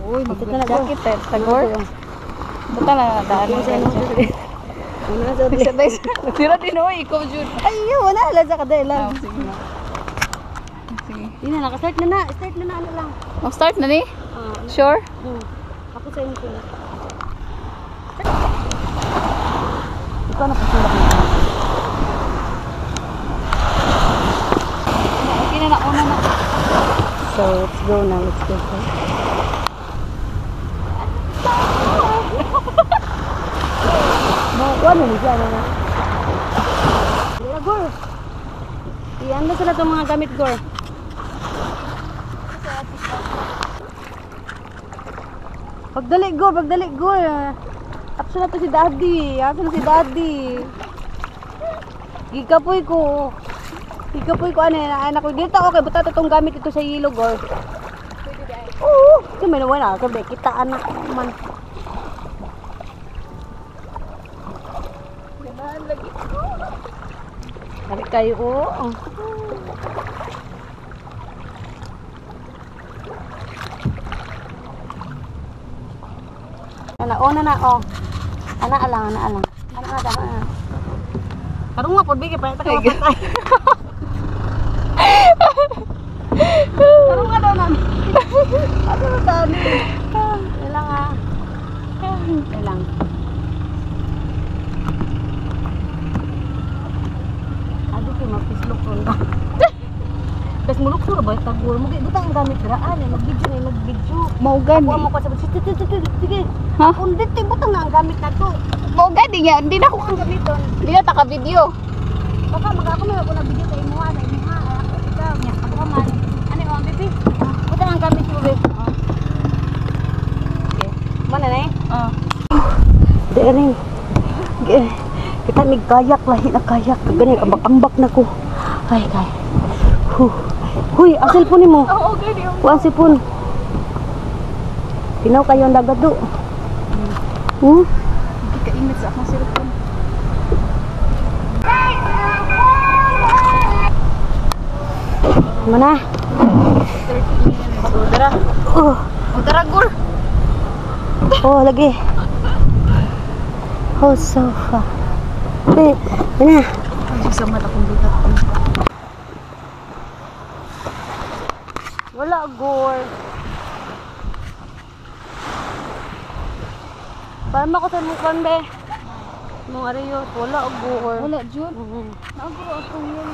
Uy, mag-jacket tagor. Buta na daan mo sa Dira din oy, ikaw jud. Ay, wala lang sa kaday lang. Sige na. Sige. Di na, naka-start na na. Start na na, ano lang. Oh, start na ni? Sure? Ako sa inyo. Ikaw na pasulak na. Okay na na, una na. So, let's go na. Let's go. Ano ni siya na? Dira, Gor. Iyan na sila itong mga gamit, Gor. Pagdali, Gor. Pagdali, Gor. Apso na to si Daddy. Apso na si Daddy. Gikapoy ko. Gikapoy ko. Ano yan? Anak ko. Dito, okay. Buta to itong gamit ito sa yelo, Gor. Oo. Ito may nawala. Sabi, kita anak man. Sabi kayo, oo. Ana, oh, na na, oh. Ana alang, ana alang. Ana na, ana na. Karong nga pod bigay pa ta ka mapatay. Karong nga daw na. Asa na tani? Ilang ah. Ilang. Adi kay mapislok ron ba? Tas mulok ra ba tagol mo butang ang gamit dira ah, mag-video na mag-video. Mao gani. Ako mo ko sa sige sige. Ha? Kung dito butang na ang gamit na to. Mao gani nga, hindi na ako Ang gamiton. Hindi na ta ka video. Baka maka ako may ako na video sa imuha sa imuha. Ako ikaw nya ako man. Ano ang baby? Butang ang gamit mo babe. Okay. Mana na eh? Oh. Dering. Kita mig kayak lahi na kayak. Gani ambak-ambak na ko. Ay kay. Huh. Huy, ang cellphone nimo. Oo, gani. Kuha ang cellphone. Tinaw kayo ang dagat do. Hmm? Hindi ka init sa akong cellphone. Mana? 30 minutes. So, tara. Oh, O, tara, Gor. oh lagi. Oh, sofa. Eh, mana? Ay, sa mata akong butat. Wala, Gor. Parang ako sa mukhaan, be. Mga ariyot. Wala, Gor. Wala, Jud. Mm. Naagro akong yun.